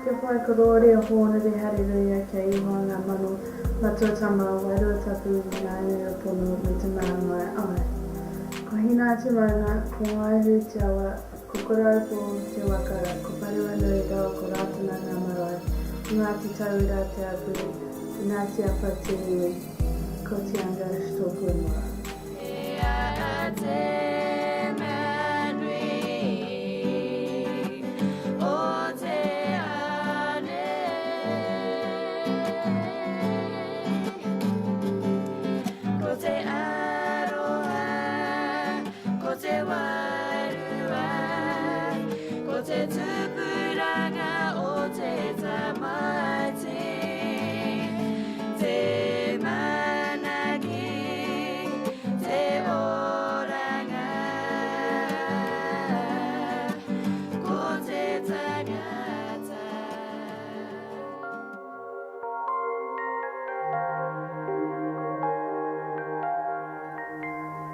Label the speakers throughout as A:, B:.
A: Kia whai korōria hōnore hareruia kia Ihowa ngā mano, Matua Tama, Wairua Tapu, Nāianei o pono me te māngai, āe. Ko Hinaiti maunga, ko Ngāihu te awa, ko Koroupō te waka, ko Parewanui rawa ko Rātana ngā marae, ko Ngāti Tauira te hapū, ko Ngāti Apa te iwi, ko Tianga tōku ingoa.
B: He aha te mea nui o te ao nei? Ko te aroha, ko te wairua, ko te tupuranga o te tamaiti, te manaaki, te oranga, ko te tangata.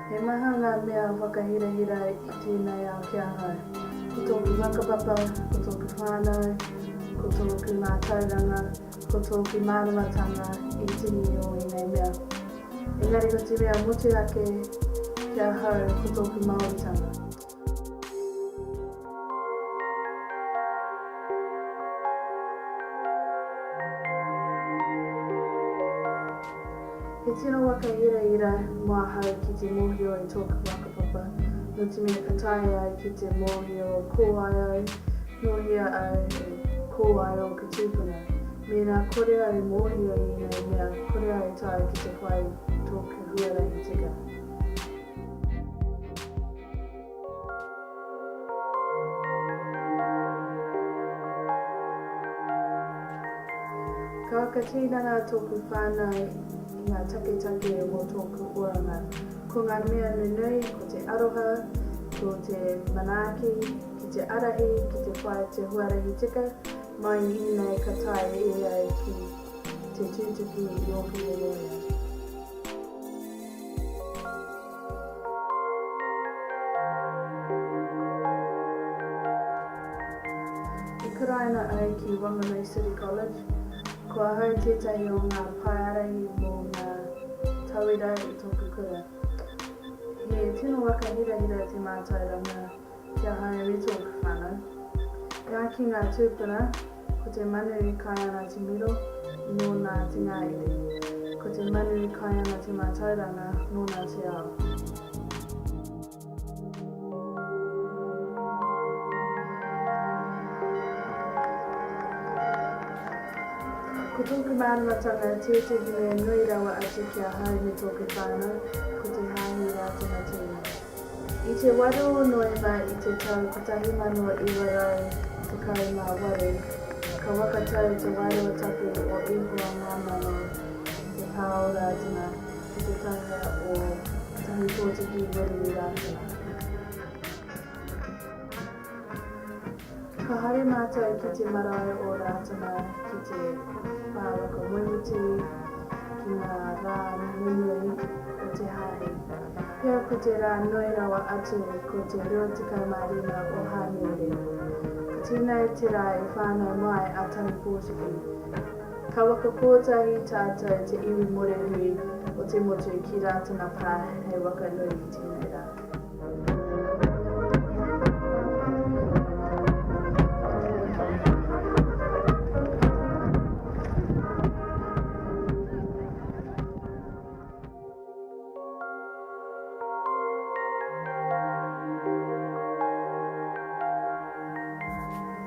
A: He maha ngā mea whakahirahira i tēnei ao ki ahau. Ko tōku whakapapa, ko tōku whānau, ko tōku mātauranga, ko tōku māramatanga i tini o ēnei mea. Engari ko te mea motuhake ki ahau ko tōku Māoritanga. He tino waka hirahira mō ahau ki te mōhio i tōku whakapapa, nō te mea ka taea au ki te mōhio ko wai au, nō hea au, ko wai ōku tūpuna. Mēnā kore au e mōhio i ēnei mea, kore au e taea ki te whai tōku huarahi tika. Ka whakatinana tōku whānau i ngā taketake mō tōku oranga. Ko ngā mea nunui, ko te aroha, ko te manaaki, ki te ārahi, ki te whai te huarahi tika, mai i ēnei ka taea e au ki te tutuki i ōku moemoeā. I kuraina au ki Wanganui City College. Ko ahau tētahi o ngā paeārahi mō ngā tauira i tōku kura. He tino waka hirahira te mātauranga ki ahau me tōku whānau. E ai ki ngā tūpuna, Ko te manu i kai ana te miro, nōna te ngāere. Ko te manu i kai ana te mātauranga, nōna te ao. Ko tōku māramatanga tētehi mea nui rawa atu ki ahau me tōku whānau, ko te Hāhi Rātana tēnei. I te 8 o Noema i te tau 1918, ka whakatau te Wairua Tapu o Ihowa ngā mano i te pā o Rātana ki te taha o Tahupōtiki Wiremu Rātana. Ka haere mātou ki te marae o Rātana ki te pā whakamoemiti ki ngā rā nunui o te hāhi. Pea ko te rā nui rawa atu ko te 25 o Hānuere. Ko tēnei te rā i whānau mai a Tahupōtiki. Ka whakakōtahi tātou te iwi Morerui o te motu ki Rātana Pā hei waka nui i tēnei rā.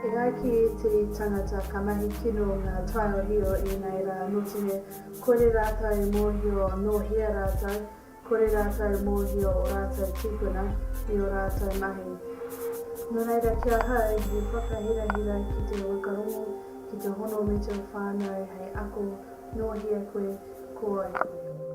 A: E ai ki ētehi tangata ka mahi kino ngā taiohi o ēnei rā nō te mea kore rātou e mōhio nō hea rātou, Kore rātou e mōhio o rātou tīpuna me o rātou mahi. Nō reira ki ahau he whakahirahira ki te whakarongo, ki te hono me tō whānau hei ako nō hea koe, ko wai koe.